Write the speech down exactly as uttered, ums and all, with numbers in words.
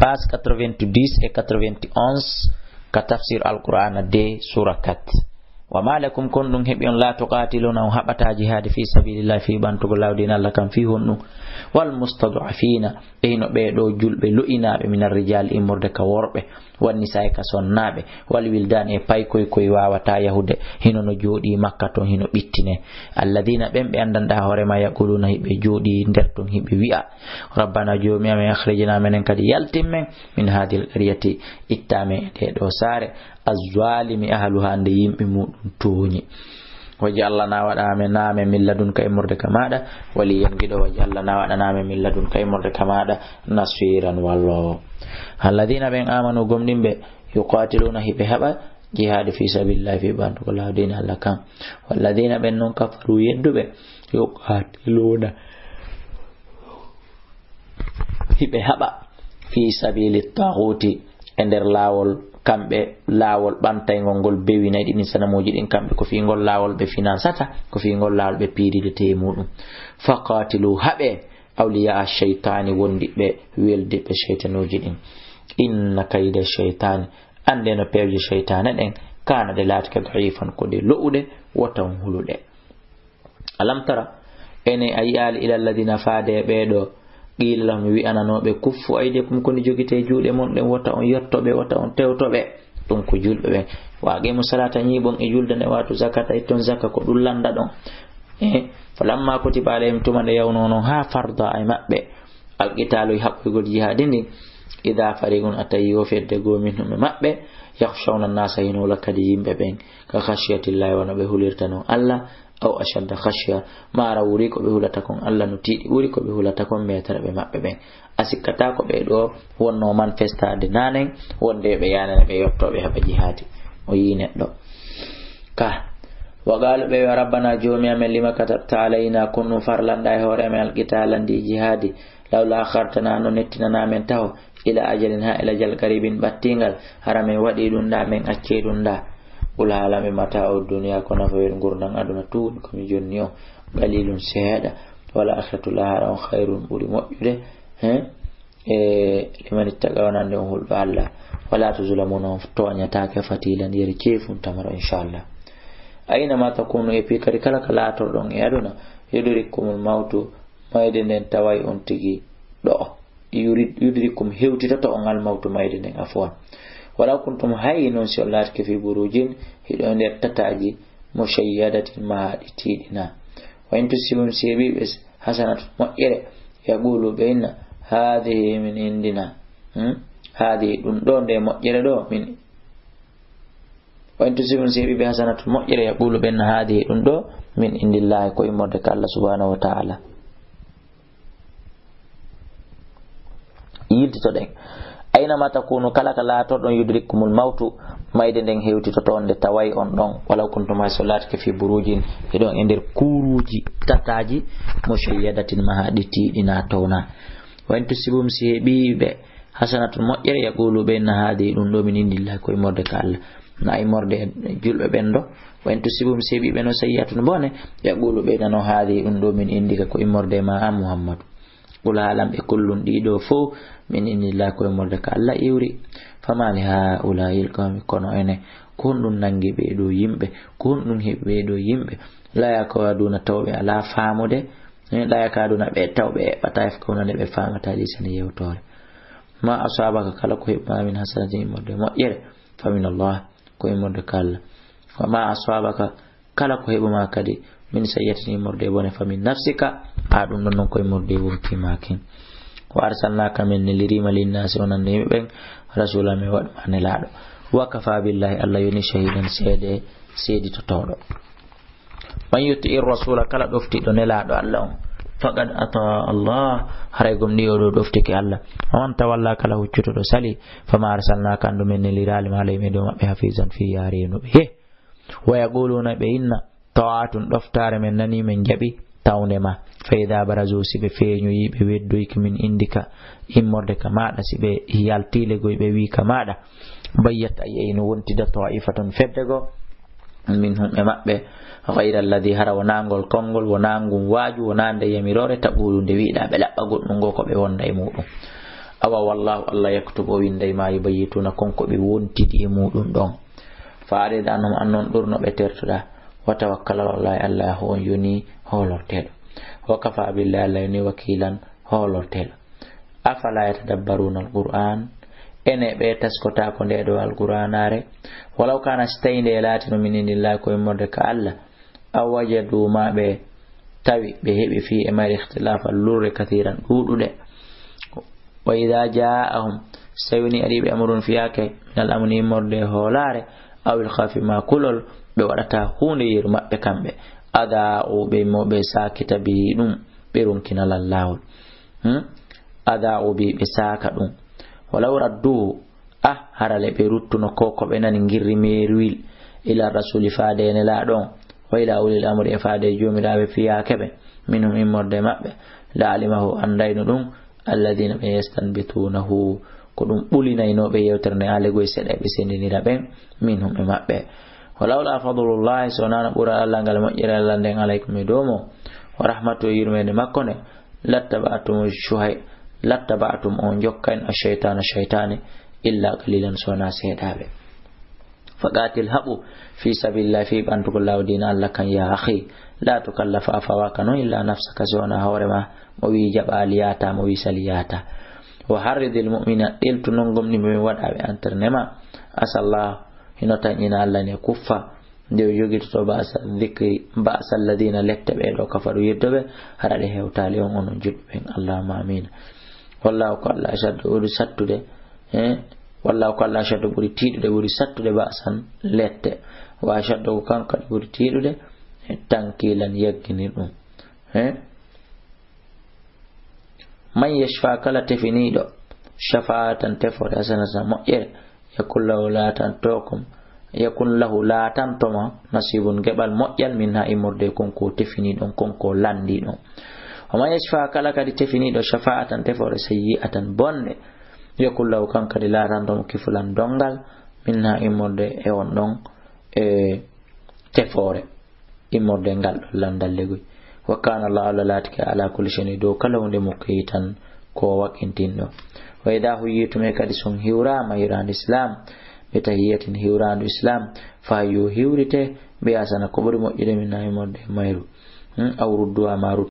page quatre-vingt-dix e quatre-vingt-onze, ka tafsir Alqur'ana deux, sura quatre. Wa ma lakum, kon ɗum heɓi on, la tuqatiluna, on haɓata jihaadi fi sabilillah, fi ɓantugo lawdin Allah kan, fi honɗum? Wal mustad'afina, e hino ɓee ɗo julɓe lo'inaaɓe, minar rijal, immorde ka worɓe, wan nisa'i, ka sonnaaɓe, wal wildan, e paykoy koy waawata yahude, hino no jooɗi Makka ton, hino ɓittine. Alladina, ɓen ɓe anndanɗa hoore ma, yaquluna, hiɓe jooɗi nder ton, hiɓe wi'a, rabbana, joomi amen, akhrijna, menen kadi yaltin men, min hadhihi alqaryati, itta men e ɗee ɗo saare, azzalimi ahluha, nde yimɓe muɗum tooñi. Waj'al lana, waɗa amen, na amen, min ladunka, immorde ka maɗa, waliyan, giɗo, waj'al lana, waɗana amen, min ladunka, immorde ka maɗa, nasiran, wallowo. Alladina, ɓen, amanu, gomɗimɓe, yuqatiluna, hiɓe haɓa jihaadi fi sabilillahi, fi ɓantugo lawdin Allah kan. Walladina, ɓen non, kafaru, yedduɓe, yuqatiluna, hiɓe haɓa fi sabili taghuti, e nder laawol, kamɓe, laawol ɓantayngol ngol bewinayɗi ɗin sanamuuji ɗin, kamɓe ko fii ngol laawol ɓe finansata, ko fii ngol laawol ɓe piiridete e muɗum. Faqatilu, haɓe, awliya shaytani, wondiɓe weldiɓe shaytanuuji ɗin. Inna kayda shaytani, annde no pewje shaytane ɗen, kana, ɗe laatike, da'ifan, ko ɗe lo'uɗe, wota on huluɗe. Alam tara, ene a yi'aali, ila alladina, faade e ɓee ɗo, qila lahum, wi'ananooɓe, kuffu aydiyakum, koni jogitee juuɗe mon ɗen, wota on yotto ɓe, wota on tewto ɓe. Ɗum ko julɓe ɓen. Wa aqimu salata, ñiiɓon e julde nde, watu zakata, itton zakka, ko ɗum lannda ɗon. E, falamma kutiba alayhim, tuma nde yawno non haa farda e maɓɓe, alqitalu, e haɓɓoygol jihaadi ndin, ida fariqun, a tawi yo fedde goo minhum e maɓɓe, yakhshawna nasa, hino hula kadi yimɓe ɓen, ka khashiyatillahi, wano ɓe hulirta non Allah, aw ashadda khashya, maara ɓuri ko ɓe hulata kon Allah no tiiɗi, ɓuri ko ɓe hulata kon meetere ɓe maɓɓe ɓen. A sikkata ko ɓee ɗo wonno manifestade nanen, wonde ɓe yanane ɓe yotto ɓe haɓa jihaadi. O yi neɗɗo. Ka, wa qalu, ɓe wi'a, rabbana, joomi amen, lima katabta alayna, kon ɗum farlanɗa e hoore amen, alqitala, ndi jihaadi, lawla akhartana, no nettinana amen taho, ila ajalin, ha ila jal qaribin, ɓattingal, hara men waɗi ɗum ɗa, men acce ɗum ɗa. Qul, haala ɓe, mata'u dunya, ko nafoyel ngurndan aduna tun woni ko mi jonni on, qalilun, seeɗa, wal akhiratu, lahara on, khairun, ɓuri moƴƴude, he, e liman ittaqa, wonande on hulɗo Allah. Wala tuzlamuna, on tooñataake, fatilan, yeri ceefun tamaro, inchallah. Aina ma takunu, e pi kadi kala ka laatorɗon e aduna, yudrikkumul mawtu, mayde nden taway on tigi ɗo. Yuri-, yudrikum, hewtitoto on al mawtu, mayde nden, afwan. Walaw kuntum, hay non si on laatike, fi burujin, hiɗo e nder tataaji, mushayyadatin, mahaɗi tiiɗina. Wa in tusibum, si heɓi ɓe hasanatun, moƴƴere, yaqulu, ɓe inna, hadihi min indina. Hmm? Hadihi, ɗum ɗo, nde moƴƴere ɗo, min Wa in tusibhum, si heɓi ɓe hasanatun, moƴƴere, yaqulu, ɓe inna, hadihi, ɗum ɗo, min indillahi, ko immorde ka Allah subhanahu wa ta'ala. Yiltitoɗen. Aina ma takunu, kala ka laatorɗon, yudrikkumul mawtu, mayde nden hewtitoto on, nde taway on ɗon, walaw kuntum, hay so laatike, fi burujin, hiɗon e nder kuuruuji tataaji, mushayyadatin, mahaɗi tiiɗina, towna. Wa in tusibhum, si heɓi ɓe hasanatun, moƴƴere, yaqulu, ɓe inna, hadihi, ɗum ɗo, min indillahi, ko immorde ka Allah. Na immorde e julɓe ɓen ɗo. Wa in tusibhum, si heɓi ɓe no sayyi'atun, bone, yaqulu, ɓe inna, no, hadihi, ɗum ɗo, min indika, ko immorde ma an Muhammadu. Qul, haalan ɓe, kullun, ɗiɗo fow, min indillahi, ko immorde ka Allah iwri. Fama li haula'il qawmi, kono ene, ko honɗum nangi ɓee ɗo yimɓe, ko honɗum heɓi ɓee ɗo yimɓe, la yakaduna, taw ɓe alaa faamude, eh, la yakaduna, ɓe taw ɓe eɓɓata, yafqahuna, nde ɓe faamata, hadiisan, yewtoore. Ma asabaka, kala ko heɓi ma, min hasanatin, immorde moƴƴere, fa min Allah, ko immorde ka Allah. Wa ma asabaka, kala ko heɓi ma kadi, min sayyi'atin, immorde bone, fa min nafsika, a ɗum ɗon non ko immorde wonki ma kin. Wa arsalnaka, min neliri ma, linnaasi, wonande yimɓe ɓen, rasulan, min waɗi ma nelaaɗo. Wa kafa billahi, Allah yoni, shahidan, seede, seeditotooɗo. Man yuti'ir rasula, kala ɗoftiiɗo nelaaɗo Allah on, faqad ata Allah, haray gom ni o ɗo ɗoftike Allah. Wa man tawalla, kala huccutuɗo sali, fama arsalnaka, an ɗum en neliraali ma, alayhim, e dow maɓɓe, hafizan, fii yaha reenuɓe. He, wa yaquluna, ɓe inna, ta'atun, ɗoftaare men nani, men jaɓi tawnde ma. Fa idha barazu, si ɓe feeñoyi, ɓe weddoyki, min indika, immorde ka maɗa, si ɓe yalti legoy, ɓe wi ka maɗa, bayyat, a yi'ay no wontida, ta'ifatun, fedde goo, minhum, e maɓɓe, ghayra alladhi, hara wonaa ngol konngol, wonaa ngun waaju, wonaa nde yamiroore, taqulu, nde wiɗa, ɓe laɓɓa goɗɗum goo ko ɓe wonda e muɗum. Awa wallahu, Allah yaktubu, o winnday ma yubayyituna, kon ko ɓe wontidi e muɗum ɗon. Fa arid anhum, an non ɗurno ɓe tertuɗa. Wa tawakkal ala Allah, Allah ho on yoni hoolorteeɗo. Wa kafa billahi, Allah yoni wakilan hoolorteeɗo. Afala yatadabbaruna alquran, ene ɓe taskotako nde ɗo alquranaare? Walaw kana, si tawi nde laatino min indillahi, ko immorde ka Allah, aw wajadu, ma ɓe tawi, ɓe heɓi, fi e mayre ikhtilafa, lurre, kathiran, ɗuuɗuɗe. Wa idha ja'ahum, si tawi ni ari ɓe, amrun, fiyaake, min al amni, immorde hoolaare, aw il khawfi, ma kulol, ɓe waɗata huunde yeru maɓɓe kamɓe. Ada'u, ɓe mo ɓe saakita, bihi, ɗum, ɓe runkina lallawol. Hmm? Ada'u, bi ɓe saaka ɗum. Walaw radduhu, ah, harale ɓe ruttuno ko, ko ɓe nani ngirri meeruwil, ila rasuli, faade e nelaaɗo on, wa ila ulil amri, e faade e joomiraaɓe fiyaake ɓe, minhum, immorde maɓɓe, la alimahu, anndayno ɗum, alladina, ɓe, yastanbitunahu, ko ɗum ɓulinaynooɓe yewtere nde, alegol seɗa ɓe sendinira ɓen, minhum, e maɓɓe. Walawla fadlullahi, so wonano ɓural Allah ngal, moƴƴere Allah nden, alaykum, e dow mo, wa rahmatu, e yurmeende makko nde, lattaba'tum shuhay-, lattaba'tum, on jokkan, ash-shaytana, shaytane, illa qalilan, so wona seeɗaaɓe. Faqatil, haɓu, fi sabilillah, fi ɓantugol laawo diina Allah kan, ya akhi. La tukallafa, a fawaaka non, illa nafsaka, si wona hoore ma. Mo wi jaɓaali yaata, mo wi sali yaata. Wa harridil mu'mina, ɗeltu non gomɗinɓe ɓe, waɗa ɓe entraînement. Asallah, hino tan ina Allah ne kuffa. Nde o yogitoto ba'sa dhikri, ba'sa alladhina, lette ɓe ɗo kafaru, yeddo ɓe, hara ɗe hewtaali on, onon juɗɓe ɓen. Allahumma amin. Wallahu ko Allah ashaddu, ɓuri sattude, eh? Wallahu ko Allah ashaddu, ɓuri tiiɗude, ɓuri sattude, ba'san, lette. Wa ashaddu, ko kanko kadi ɓuri tiiɗude, tankilan, yaggini ɗum. Eh? Man yashfa, kala tefiniiɗo, shafa'atan, tefoore, hasanatan, moƴƴere, yakun lahu, laatanto kon, yakun lahu, laatanto mo, nasibun, geɓal moƴƴal, minha, immorde kon ko tefini ɗon, kon ko landi ɗon. Wa man yashfa, kala kadi tefiniiɗo, shafa'atan, tefoore, sayyi'atan, bonde, yakun lahu, kan kadi laatanto mo, kiflan, dongal, minha, immorde e on ɗon, e tefoore. Immorde ngal ɗon landal legoy. Wa kana Allah, Allah laatike, ala kulli shay'in, dow kala huunde, muqitan, ko waɗɗintinɗo. Wa idha huyyitum, e kadi si on hiwraama hiwraandu Islam, bi tahiyyatin, hiwraandu Islam, fa hayyu, hiwrite, bi ahsana, ko ɓuri moƴƴude, minha, immorde e mayru. Hmm? Aw rudduha, ma rut-,